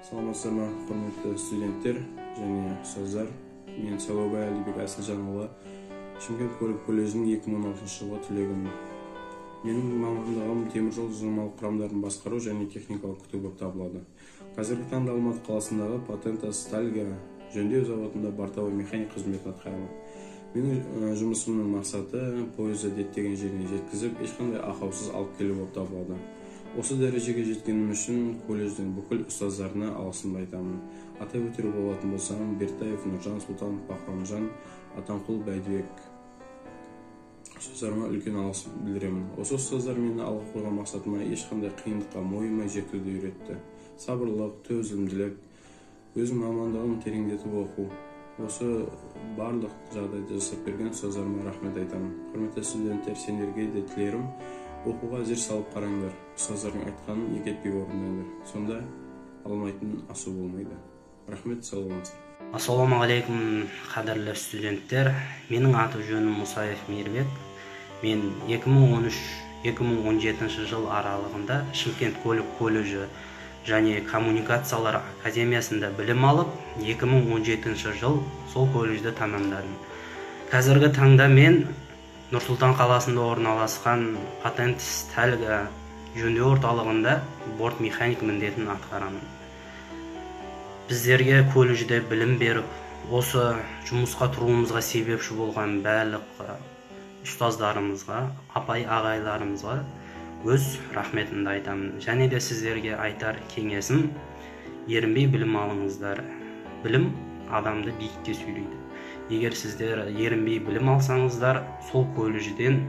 Саламатсыздар ма, құрметті студенттер және ұстаздар. Мен Сайлаубай Әлібек Әсілжанұлы, Шымкент көлік колледжінің 2016 жылғы түлегімін. Менің мамандығым теміржол жылжымалы құрамдарын басқару және техникалық күту болып табылады. Қазіргі таңда Алматы қаласындағы Патента Стальга жөндеу заводында бортовой механик қызметін атқарамын. Менің жұмысымның мақсаты пойызды діттеген жеріне жеткізіп, ешқандай ақаусыз алып келу болып табылады. Осы дәрежеге жеткенім үшін колледждің бүкіл ұстаздарына алғысымды айтамын. Атап өтер болатын болсам, Бертаев Нұржан, Сұлтанов Бахрамжан, Атанқұл Бәйдібек ұстаздарыма үлкен алғыс білдіремін. Осы ұстаздар мені алға қойған мақсатыма ешқандай қиындыққа мойымай жетуді үйретті. Сабырлық, төзімділік, өз мамандығын тереңдетіп оқу. Осы барлық жағдайды жасап берген ұстаздарыма рахмет айтамын. Құрметті студенттер, сендерге де тілерім, оқуға зер салып қараңдар, ұстаздардың айтқанын екі етпей орындаңдар. Сонда алмайтын асу болмайды. Рахмет, сау болыңыздар. Ассалаумағалейкум, қадірлі студенттер. Менің аты жөнім Мұсаев Мейірбек. Мен 2013-2017 жыл аралығында Шымкент көлік колледжі және коммуникациялар академиясында білім алып, 2017 жыл сол колледжді тәмамдадым. Қазіргі таңда мен Нұр-Сұлтан қаласында орналасқан Патент Стальга жөндеу орталығында борт механик міндетін атқарамын. Біздерге колледжде білім беріп, осы жұмысқа тұруымызға себепші болған барлық ұстаздарымызға, апай ағайларымызға өз рахметімді айтамын. Және де сіздерге айтар кеңесім, ерінбей білім алыңыздар. Білім адамды биікке сүйрейді. Егер сіздер ерінбей білім алсаңыздар, сол колледжден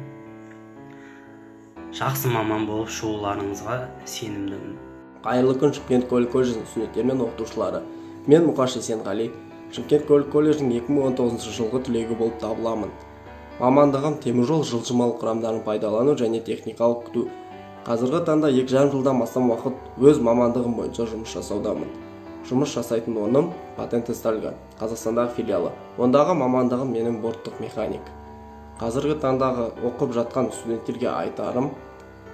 жақсы маман болып шығуларыңызға сенімдімін. Қайырлы күн, Шымкент көлік колледжінің студенттері мен оқытушылары. Мен Мұқаш Есенғали, Шымкент көлік колледжінің 2019 жылғы түлегі болып табыламын. Мамандығым теміржол жылжымалы құрамдарын пайдалану және техникалық күту. Қазіргі таңда 2,5 жылдан астам уақыт өз мамандығым бойынша жұмыс жасаудамын. Жұмыс жасайтын орным Патент Стальга, Қазақстандағы филиалы. Ондағы мамандығым менің борттық механик. Қазіргі таңдағы оқып жатқан студенттерге айтарым,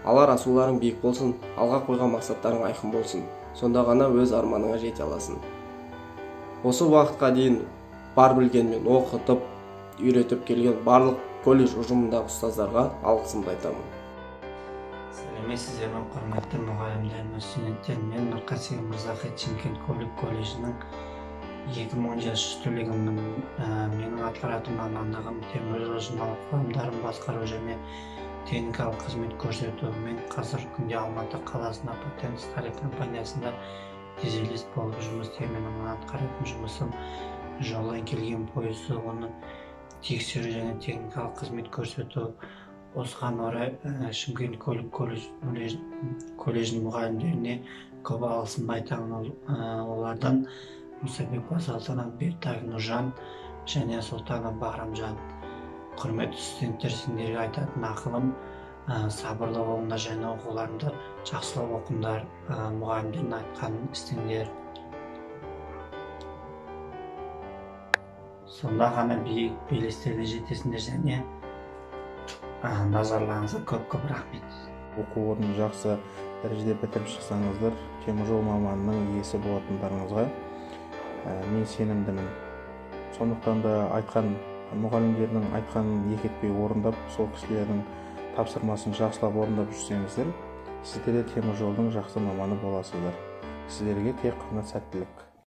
алар асуларың биік болсын, алға қойған мақсаттарың айқын болсын. Сонда ғана өз арманыңа жете аласың. Осы уақытқа дейін бар білгенмен оқытып, үйретіп келген барлық колледж ұжымындағы ұстаздарға алғысымды айтамын. Сәлеметсіздер ме, құрметті мұғалімдер мен студенттер. Мен Нұрқасым Мырзахет, Шымкент көлік колледжінің 2017 түлегімін. Менің атқаратын мамандығым теміржол жылжымалы құрамдарын басқару және техникалық қызмет көрсету. Мен қазіргі күнде Алматы қаласында Патент Сталь компаниясында дизелист болып жұмыс істеймін. Оның атқаратын жұмысым жолдан келген пойызды, оны тексеру және техникалық қызмет көрсету. Осыған орай Шымкент көлік колледжінің мұғалімдеріне көп алғысымды айтамын. Олардан Мұсабек Басалтанов, Бертаев Нұржан және Сұлтанов Бахрамжан. Құрметті студенттер, сендерге айтатын ақылым, сабырлы болыңдар және оқуларыңды жақсылап оқыңдар, мұғалімдердің айтқанын істеңдер. Сонда ғана биік белестерге жетесіңдер және назарларыңызға көп-көп рахмет. Оқу орнын жақсы дәрежеде бітіріп шықсаңыздар, теміржол маманының иесі болатындарыңызға мен сенімдімін. Сондықтан да айтқан мұғалімдердің айтқанын екі етпей орындап, сол кісілердің тапсырмасын жақсылап орындап жүрсеңіздер, сіздер де теміржолдың жақсы маманы боласыздар. Сіздерге тек қана сәттілік.